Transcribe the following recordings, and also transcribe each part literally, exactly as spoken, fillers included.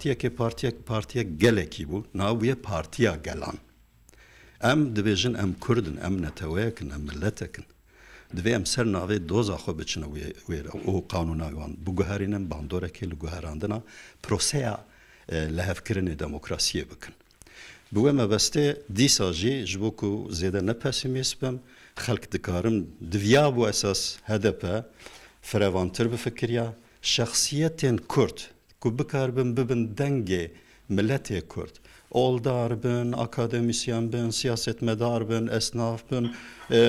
Yekê partiyek, partiyek gelekî bû, niha bûye Partiya Gelan. Em dibêjin em Kurd in, em neteweyek in, em miletek in. Divê em ser navê doza xwe biçine wê, wê re û qanûna wan biguherînin, bandorekê li guherandina proseya, e, lihevkirinê demokrasiyê bikin. Bi wê mebestê dîsa jî ji bo ku zêde ne pesîmîst bim, xelk dikarin, diviyabû esas H D P firevantir bifikiriya, şexsiyetên Kurd ku bikaribin bibin dengê miletê Kurd, oldar bin, akademîsyen bin, siyasetmedar bin, esnaf bin, e,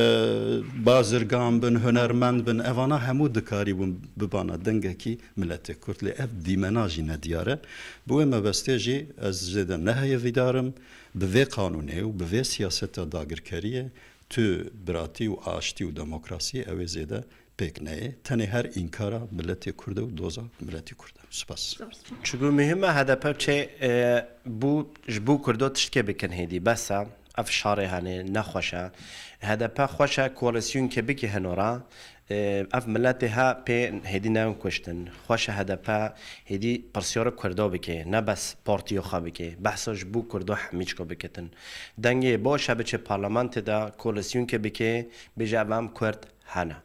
bazirgan bin, hunermend bin, evana hemû dikarîbûn bibana dengekî miletê Kurd. Lê ev dîmena jî nediyar e. Bi wê mebestê jî ez zêde ne heyevîdar im bi vê qanûnê û bi vê siyaseta dagirkeriyê tu biratî û aştî û demokrasiyê ew ê zêde pêk neyê. Tenê her înkara miletê Kurd e û doza miletî Kurd e. Spas. Çiku muhim e H D P çê, e, bû, ji bo Kurdo tiştkê bikin hêdî. Bes e. Ev şarê hene, nexweş e. H D P xweş e koalîsyonke bike hino re. E, ev miletê he pê hêdî neyin kuştin. Xweş e H D P hêdî pirsyara Kurdo bike. Ne bes partiya xwe bike. Behsa ji bo Kurdo hemî çiko bikitin. Dengê baş e biçe parlamentê de koalîsyonke bike, bêje ev em Kurd hene.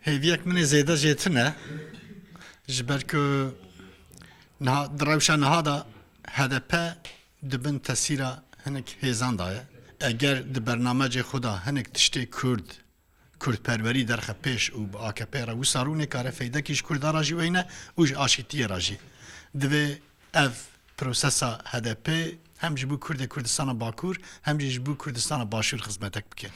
Hêviyek min ê zêde jê tune, ji ber ku niha, di rewşa niha de H D P di bin tesîra hinek hêzan de ye. Eger di bernamecê xwe de hinek tiştê Kurd, Kurdperwerî derxe pêş û bi A K P re, wisa rû nêkare feydekî ji Kurdan re jî weyne û ji aşîtiyê re jî. Divê ev prosesa H D P hem ji bo Kurdê Kurdistana Bakur, hem jî ji bo Kurdistana Başûr xizmetek bike.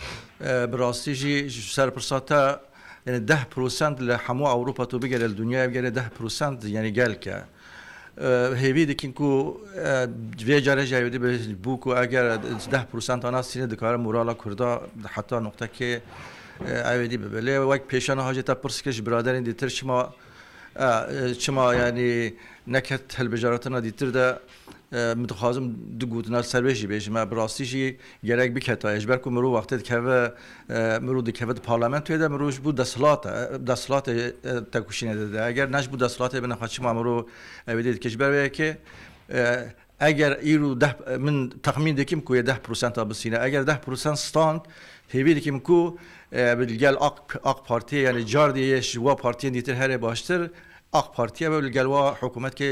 E, bi rastî jî ji ser pirsa te, yani deh prosent li hemû Ewropa tu bigere, li dinyayê bigere deh prosent yani gelek e. E, hêvî dikin ku, e, vê carê jî ew dî be, bû ku eger deh prosent ana sîne dikare morala Kurda heta noqtekê, e, ew dî bibe. Lê wek pêşana hajê te pirs kir ji biraderên dîtir çima, e, e, çima yani neket hilbijartina dîtir de, e, min dixwazim du gotina ser wê jî bêjim. E, bi rastî jî gerek biketaye. Ji ber ku mirov wextê dikeve, e, mirov dikeve di parlamentoyê de, mirov ji bo desthilat, e, desthilatê, e, tekoşînê dide. Eger ne ji bo desthilatê bine xwe çima mirov ew ê dike? Ji ber wê yekê, e, eger îro deh, min texmîn dikim ku yê deh prosenta bisîne. Eger deh prosent stand, hêvî dikim ku, e, bi gel AK, AK Partiyê, yani cardê yê ji wa partiyên dîtir herê baştir, AK Partiye ve li gel wa hikûmetkê